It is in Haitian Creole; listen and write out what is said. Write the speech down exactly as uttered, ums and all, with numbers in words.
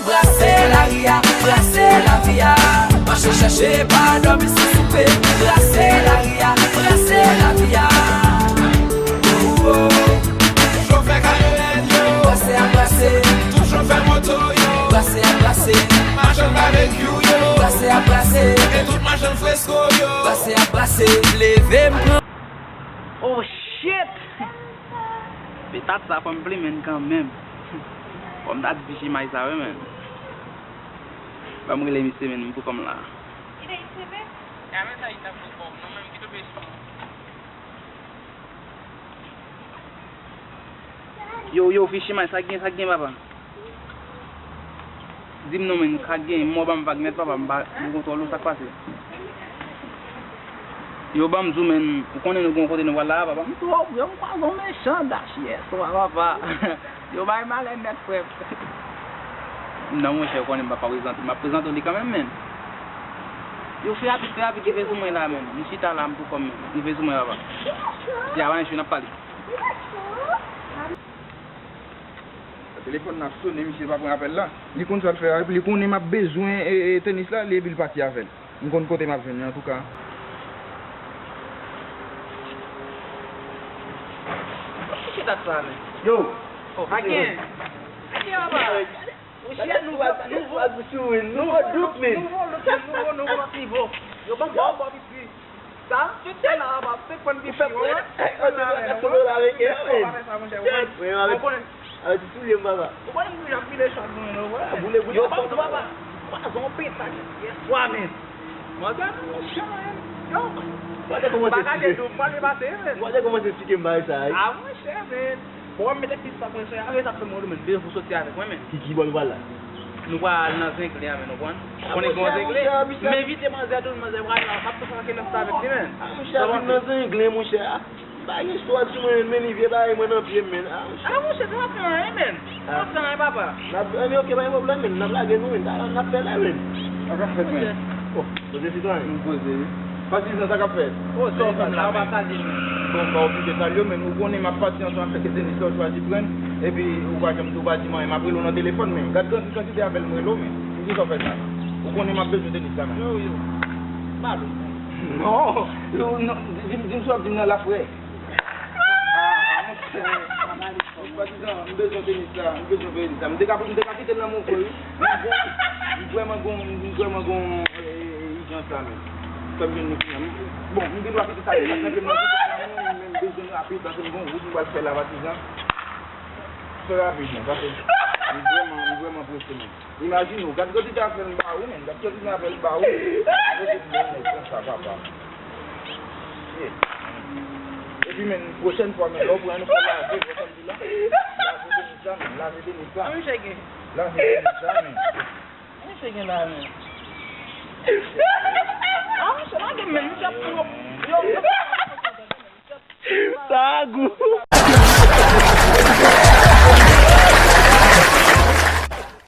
Brase lari a, brase lavi a. Mache chèche, pa dòmi san soupe. Brase lari a, brase lavi a. Ou, ou. Chofè kamyonèt yo. Brase a brase. Tout chofè moto yo. Brase a brase. Machann babekyou yo. Brase a brase. E tout machann fresko yo. Brase a brase. Leve m pran. Oh shit! Petat sa fò m plimen kanmenm. Fò m ta di Fichi May sa wi, men. Ban m rele misye, men, m pou kòm la. Yo, yo, Fichi May, sa k gen, sa k gen, papa? Di m non, men, sa k gen, mò ban m vag nèt, papa, m pa gen kontwòl ou, sa k pase? Yo, ban m di w, men, ou konnen nou gen yon kote nou pral la, papa, m twò, yo, m kwaze yon mechan dach yè swa, papa. Yo bay malè nèt, frè m. Non, monchè, ou konnen m pa prezante, m ap prezante w li kanmenm, men. Yo, fè rapid, fè rapid, rive sou mwen la, men. M chita la, m pou kò m, men. Rive sou mwen, papa. Ya, pa enchwi, n ap pale. Telefòn nan ap sone, misye pa pran apèl la. Li konn sa l fè a, epi li konnen m ap bezwen, e, e, tenis la, li epi l pati avè l. M konn kote m ap jwenn li, antouka. Ki dat sa, men? Yo! Oh, pa gen. Pa gen, papa. Monchè, nouvo, nouvo, nouvo, nouvo, nouvo, nouvo, nouvo, nouvo, nouvo. Yo, ban m ba w ba piti. Sa? Tout se la, papa, se pran piti, yo. Ou fè pran, ou fè pran la avèk yo, men. Ou pa fè sa, monchè, ou konnen. Avèk ti soulye m, papa. Ou konnen m toujou ap vide chòt mwen, yo, wè. Boule, boule. Yo, papa, papa. Papa, zon petak yè swa, men. Mwen gade, monchè, men. Yo. Bagay de dou, m pa vle pase, men. Ou pa te kòmanse esplike m bagay sa, wi. Ah, monchè, men. Bon, mwen mete pis sa pou mwen, se avè sa fè mwen, men. Depi w soti avèk mwen, men. Ki, ki bò nou pral la? Nou pral nan Zenglen a, men, nou konprann? Ou konnen gen yon Zenglen? M envite manzè tou, manzè pral la. M ap tou fè nan sa avèk li, men. Ah, monchè, vin nan Zenglen, monchè. M pa gen istwa sou mwen, men li vye bagay mwen nan pye m, men. Ah, monchè. Ah, monchè, sa pa fè anyen, men. Ah. Sa pa fè anyen, papa. N ap, anben, ok, pa gen pwoblèm, men. N ap lage nou, men. N ap fè la, men. Sa k ap fèt, men? Oh, poze sitwayen. M poze, wi. Patizan, sa k ap fèt? Oh, sa w fè m la, w pa salye m. Bon, m pa okipe salye w, men ou konnen m ap pati ansanm avèk tenis la w chwazi pran, epi ou pa janm di, ou pa di m anyen, m ap rele w nan telefòn, men gad kantite apèl m rele w, men. Poukisa w fè sa? Ou konnen m ap bezwen tenis la, men. Yo, yo. Pale. Non, yo, non, di m, di m sa w ap di m nan la, frè. Ah, ah, monchè. Patizan, m bezwen tenis la, m bezwen tenis la. M te ka, m te ka kite l nan men w, wi. M gon, m vrèman gon, m vrèman gon, e, e, ijans la, men. Fè m jwenn li kounye a. M, bon, m gen dwa kite sa, men m bezwen rapid, paske m gon wout m pral fè la, patizan. Fè rapid, men, paske m vrèman, m vrèman prese, men. Imajine w, gad kantite apèl m ba ou, men, gad kantite apèl m ba ou. Rete pou mwen, men, konsa, papa. Shit. Epi, men, pwochèn fwa, men, lè w pran yon fwa lave, lè w konn di la, lave tenis la, men, lave tenis la. An, misye gen. Lave tenis la, men. An, misye gen la, men. An, misye lage, men, misye ap pran yo, yo, yo. Sa gou.